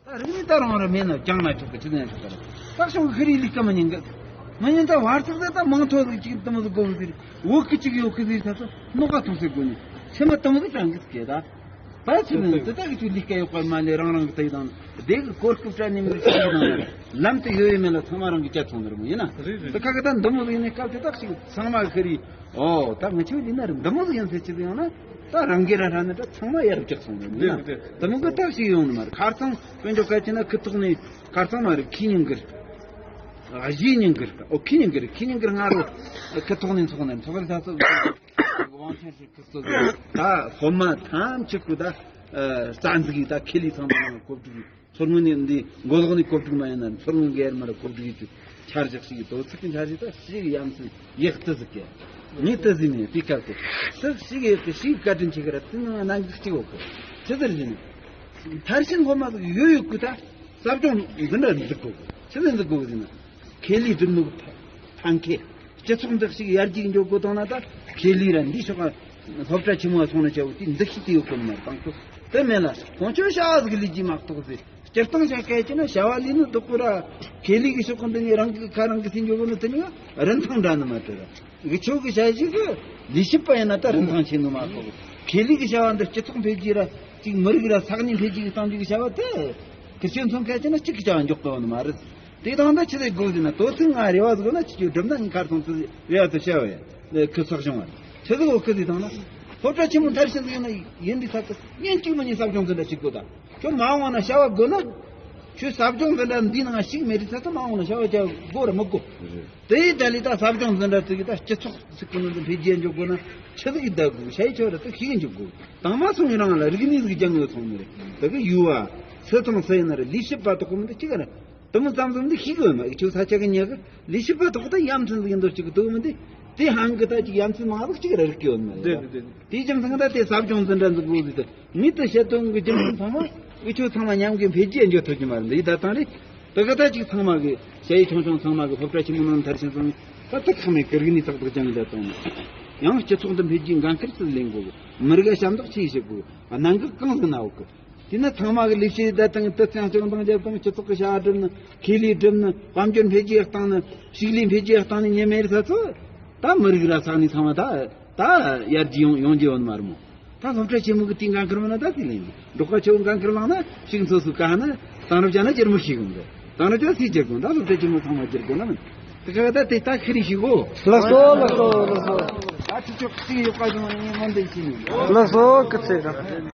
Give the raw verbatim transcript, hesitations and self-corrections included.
ད་རིག་གནས་ད་རང་རང་མེད་ན་སྦྱང་ན་ཆོག་གི་ཅི་ཟེར་ན་ཆོག་གི་རེད། ད་ཤོག་གི་ཤི་རི་ལི་ཀ་མ་ཉན་གི། མ་ཉན་ད་བར་ཐག་ད་ད་མང་ཐོག་གི་ཅིག་དུ་མ་ཟིག་གོ་གི་ཟེར། འོག་གི་ཅིག་ཡོད་གི་ཟེར་ད་ཚོ་ནོག་ག་ཐུག་ཟེར་གོ་ནི། ཤི་མ་དུ་མ་ཟིག་ཀྲང་གི་ཟེར་གི་ད། ད་ཅི་ཟེར་ན་དེ་ད་གི་ཅིག་ལི་ཀ་ཡོད་པ་མ་ལས་རང་རང་གི་ད་ཡི་དང་དེ་གི་གོ་སྐབས་སྤྲད་ནི་མི་ཟིག་ཅིག་དང་ལམ་དུ་ཡོད་ཡོད་མེད་ལ་ཚང་མ་རང་གི་སྐྱ་ཚོང་ནི་རེད་མོ་ཡིན་ན། རེད་རེད། དེ་ཁ་གི་ད་འདི་མོ་ཟིག་ཡིན་ནི་སྐབས་དེ་ད་ཅིག་ཚང་མ་གི་ཤི་རི། ཨོ་ད་ང་ཆོས་ལི་ན་རེད། འདི་མོ་ཟིག་ཡིན་ཟེར་ཅི་ཟིག་ཡོང་ན། ད་རང་གི་ར་ར་ནི་ད་ཚང་མ་ཡར་བཀྱག་སོང་རེད་མོ་ཡིན་ན། དེ་མོ་གི་ད་ཞིག་ཡོང་ནི་མ་རེད། ཁར་སང་དཔེ་འཇོག་ག་ཅི་ན་ཁི་ཐོག་ནས་ཁར་སང་མ་རེད། ཁི་ཉིན་གིར། ཨ་གཞི་ཉིན་གིར། ཨོ་ཁི་ཉིན་གིར། ཁི་ཉིན་གིར་ང་རོ་ཁི་ཐོག་ནས་ཚོགས་ནས་ཚོགས་རེད་ད་ཚོ། དབང་ཆེན་ཧྲི་ཁི་སོ་ཟེར་ད་སློབ་མ་ཐམས་ཅད་ཀུ་ད་རྩ་འཛུགས་ཡིན། ད་ཁེ་ལི་ཚང་མ་ང་གོ་བསྒྲིགས་ཡིན། མཚོ་སྔོན་ནས་འདི་མགོ་ལོག་ནས་གོ་སྒྲིག་མ་ཡིན་ན། མཚོ་སྔོན་སྒེར་མར་གོ་སྒྲིག་གི་འཆར་གཞི་ཞིག་གི་དོ་ཚིག་གི་འཆར་གཞི་ད་ཞིག་ཡ་མཚན་ཡག་ཏི་ཟིག་གི། ངས་ཏི་ཟིག་ནས་དེ་སྐབས་དེ་ཟིག་ཞིག་ཡག་གི་ཞིག་བཀའ་དྲིན་ཆེ་གི་ར། དེ་ནང་གནད་འགག་གཅིག་ཡོད་གི། ཆི་ཟེར་ཟིན་མཐར་ཕྱིན་སློབ་མ་ཟིག་ཡོད་ཡོད་གི་ད་ཟབ་སྦྱོང་འཛིན་གྲྭ་འཛུགས་དགོས་གི། ཆི་ཟིག་འཛུགས་དགོས་གི་ཟིན་ན། ཁེ་ལས་སྒྲུབ་ནུས་ཕན་ཁེ། སྤྱི་ཚོགས་འདི་ཞིག་ཡར་རྒྱས་འགྱོ་དགོས་དང་ན་ད་ཁེ་ལས་ར་འདི་ཕྱོགས་སློབ་གྲྭ་ཆེན་མོ་སོང་ན་བྱ་བོ་དེ་འདི་ཤི་དེ་ཡོད་གོ་ནི་མ་རེད། དང་ཐོག་དེ་མེད་ལ་ཁོང་ཆོས་བྱ་བ་ཟིག་ལས་རྒྱུ་མ་གཏོགས་ཟེར། སྤྱིར་བཏང་བྱ་སྐད་ཅི་ན་བྱ་བ་ལས་ནི་སྡུག་གོ་ར། ཁེ་ལས་ཀྱི་ཕྱོགས་ཁོ་འདི་ནི་རང་གི་ཁ་རང་གི་སེམས་འགྱོ་གོ་ནི་དེ་ནི་རིན་ཐང་འདྲ་ནི་མ་རེད་ར། གི་ཆོས་ཀྱི་བྱ་གཞི་གི་ལས་བྱེད་པ་ཡིན་ན་ད་རིན་ཐང་ཆེ་ནི་མ་གཏོགས། ཁེ་ལས་ཀྱི་བྱ་བ་འདི་སྤྱི་ཚོགས་འཕེལ་རྒྱས་ར་ཅིག་མི་རིགས་ར་ས་གནས་འཕེལ་རྒྱས་ཀྱི་གཏང་རྒྱུ་གི་བྱ་བ་དེ་ཁི་ཆོས་མཚོན་སྐད་ཅི་ན་གཅིག་གི་བྱ་བ་འཇོག་གོ་ནི་མ་རེད། དེ་དང་ད་ཆི་ཟིག་དགོས་ཟེར་ན། དོ་ཚིག་ང་རེ་བ་ཟིག་ན་ཆི་ཆོས་སྒྲུབ་ན་ངས་ཁར་སོང་ཚིག་རེ་བ་དུ་བྱ་བས་ཁི་ཚག་བྱུང་བ་ཆི་ཟིག་འོ་ཁི་ཟིག་དང་ན། སློབ་གྲྭ་ཆེན་མོ་མཐར་ཕྱིན་ཟིག་ཡིན་ན་ཡིན་དུས་ཚ་ཚིག་ཉིན་གཅིག་མི་ཉིན་ཟབ་སྦྱོང་འཛིན་གྲྭ་ཞིག་དགོས་ད། ཁྱོད་མ་འོངས་ན་བྱ་བ་དགོས་ན། ཁྱོད་ཟབ་སྦྱོང་འཛིན་གྲྭ་འདིའི་ནང་ཞིག་མེད་དུས་ཚ་ཚིག་མ་འོངས་ན་བྱ་བ་བྱ་དགོས་ར་མི་དགོས། དེའི་ད་ལི་ད་ཟབ་སྦྱོང་འཛིན་གྲྭ་ཚིག་གི་ད་སྤྱི་ཚོགས་ཚིག་གི་ནང་དུ་འཕེལ་རྒྱས་འཇོག་དགོས་ན་ཆི་ཟིག་གི་ད་དགོས་ཤ་ཡི་ཆོག་ར་ཚིག་ཤིག་གི་འཇོག་དགོས། དང་མ་སོང་ཡི་རང་ལ་རིག་གནས་ཟིག་སྦྱང་དགོས་སོང་ནི་རེད། ད་གི་ཡུ་བ་སུ་དང་སུ་ཡིན་ན་ར་ལས་བྱེད་པ་དག་གི་མི་འདུག་ཅི་ག་ར། དུ་མི་ཙམ་ཙམ་འདི་ཤེས་གི་ཡོད་མ་རེད། ཁྱོད་ས་ཆ་གི་ཉེ་གི་ལས་བྱེད་པ་དག་ད་ཡ་མཚན་ཟིག་ཡིན་འདུག་ཅིག་གི་དུ་མི་འདི་དེ་ཧང་གི་ད་ཅིག་ཡ་མཚན་མང་ཟིག་ཅིག་ར་རིག་གི་ཡོད་མ་རེད། དེ་དེ་དེ་དེ་རྒྱུ་མཚན་ད་དེ་ཟབ་སྦྱོང་འཛིན་གྲྭ་འཛུགས་དགོས་ཟིག་དེ་མི་དེ་བཤད་དོན་གི་རྒྱུ་མཚན་ཚང་མ་འུ་ཆོ་ཚང་མ་མཉམ་གི་འཕེལ་རྒྱས་འགྱོ་ཐུབ་ཀྱི་མ་རེད། འདི་ད་ཐང་རེད། དེ་ག་ད་ཅིག་ཚང་མ་གི་ཞ་ཡི་ཆུང་ཆུང་ཚང་མ་གི་སློབ་གྲྭ་ཆེན་མོ་ནང་མཐར་ཕྱིན་སོང་ད་ད་ཚང་མས་གི་རིག་གནས་ཏག་ཏག་སྦྱང་གི་ད་དང་ཡང་སྤྱི་ཚོགས་འདི་འཕེལ་རྒྱས་འགན་ཁུར་ཚུལ་ལེན་དགོས་གི། མི་རིགས་ཞབས་འདེགས་ཆེ་བྱེད་དགོས་གི། གནད་འགག་གང་ཟིག་ན་འོག་གི། དེ་ནི་ཚང་མ་གི་ལས་བྱེད་ད་དང་དུ་ཚང་ཅང་དང་རྒྱབ་དང་སྤྱི་ཚོགས་ཀྱི་བྱ་བ་སྒྲུབ་ནི་ཁེ་ལས་སྒྲུབ་ནི་དཔལ་འབྱོར་འཕེལ་རྒྱས་བཏང་ནི་ཕྱུགས་ལས་འཕེལ་རྒྱས་བཏང་ནི་ཉེ་མེད་ས་ཚོ་ད་མི་རིགས་ར་ས་གནས་ཚང་མ་ད་ད་ཡར་རྒྱས་ཡོང་ཡོང་རྒྱུ་ཡོད་མ་རེད་མོ། ད་སློབ་གྲྭ་ཆེན་མོ་གི་དེའི་འགན་ཁུར་མི་ན་ད་དེ་ལེན་འབྲོག་པ་ཆེ་བོ་འགན་ཁུར་བླངས་ན་ཕྱུགས་འཚོ་སུ་དཀའ་ནི་དེང་རབས་ཅན་ན་ཅེར་མི་ཤེས་གོ་འདི་དེང་རབས་ཅན་སུས་ཅེར་གོ་ད་སློབ་གྲྭ་ཆེན་མོ་ཚང་མ་ཅེར་གོ་ན་མིན་དེ་ག་ད་དེ་ད་ཁི་རི་ཤི་གོ། ལགས་སོ་ལགས་སོ་ལགས་སོ། ད་ཁྱི་ཆོ་ཁི་ཡོད་པ་བྱུང་ངས་མོ་འདི་ཤི་ནི། ལགས་སོ་སྐུ་ཚེ་རིང་།